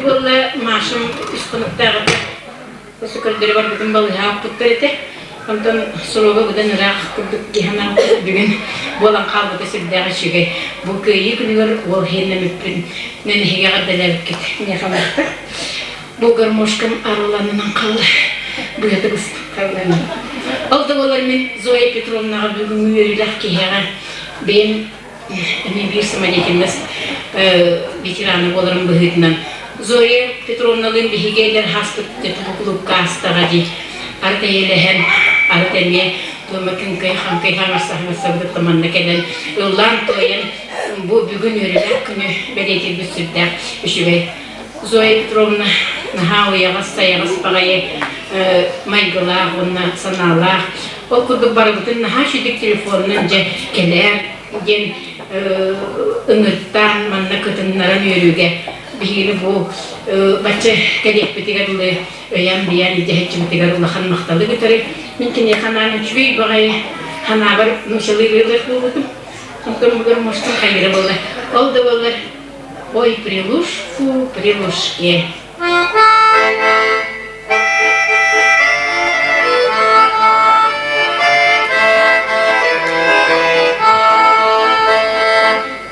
Буолла Машам үс хонуктааҕыта Өссө көрдөрө барбытым балыыһа оппуттар этэ. Онтон суруга быдан ыраах курдук дии санаабытым. Бүгүн буолан хаалбыта сүрдээх үчүгэй. Бу Кыайыы күнүгэр уол иһиннэмиппин мен эһиги эҕэрдэлээбиккит миэхэ махтал. Бу гармошкам арылланынан хаалла. Быһата быстах хаалла. Ол да буоллар мин Зоя Петровнаҕа бүгүҥҥү үөрүүлээх киһиэхэ бэйэм эмиэ биир самодеятельность ветерана буоларым быһыытынан Зоя Петровналыын биһиги эдэр хааспыт кулуупка аастаҕа дии арыт эйэлэһэн арыт эмиэ туома күҥкэй хаҥкай хаҥарса-хаҥарсабытыттан манна кэлэн ыллаан-туойан бу бүгүн үөрүүлээх күнү бэлиэтиирбит сүрдээх үчүгэй. Зоя Петровна наһаа уйаҕас-сайаҕас баҕайы майгылаах уонна санаалаах. Ол курдук барыбытын наһаа үчүгдүк телефонунан дьэ кэлээр диэн ыҥыртаан манна кытыннаран үөрүүгэ биһигини бу бачча кэлиэхпитигэр дылы өйөөн-бийээн илдьэһэччибитигэр улахан махталы кытары мин киниэхэ анаан үчүгэй баҕайы санаабар нууччалыы ырыалыах буолбутум. Онтон бугар мостун хайыра буолла. Ол да буоллар Ой, при лужку, при лужке.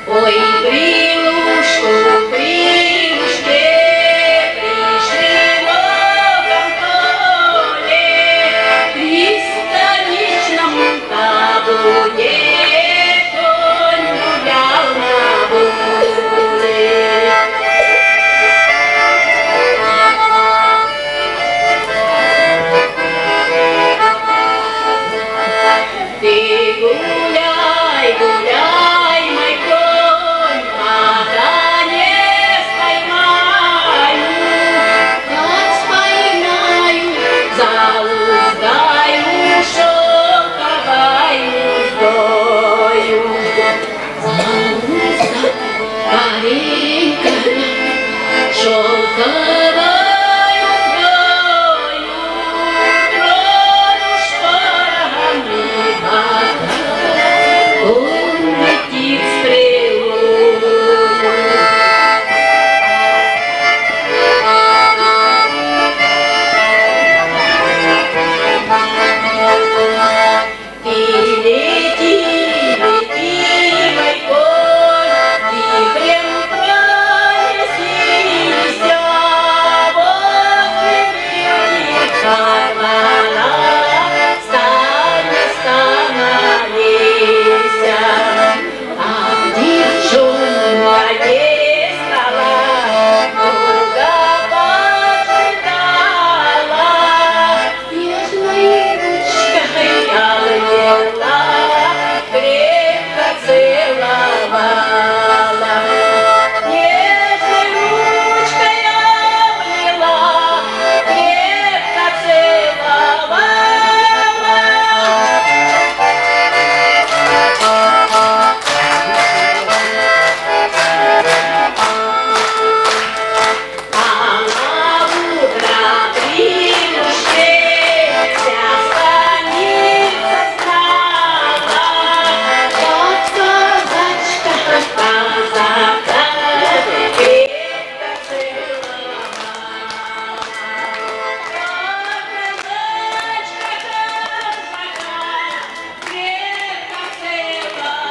Ой, при лужку, при лужке, при широком поле, при станичном табуне конь гулял на воле. Ты гуляй, гуляй, мой конь, пока не споймаю. Как споймаю, зауздаю шелковою уздою. Зауздай, парень коня, шелковою уздою, трону шпорами бока, он летит стрелою. Ты лети, лети, мой конь, вихрем пронесися, возле ближних кармана, стань, остановися. А девчонка не стала, долго поджидала, нежной ручкой обняла, крепко целовала. Нежной ручкой обняла, крепко целовала. А на утро при лужке вся станица знала, как казачка казака крепко целовала. Как казачка казака крепко целовала.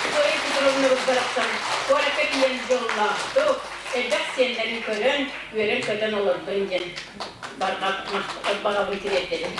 Зоя Петровна барахсан куоракка тиийэн дьоллоохтук, элбэх сиэннэрин көрөн, үөрэн-көтөн олордун диэн барҕа баҕабын тириэрдэбин.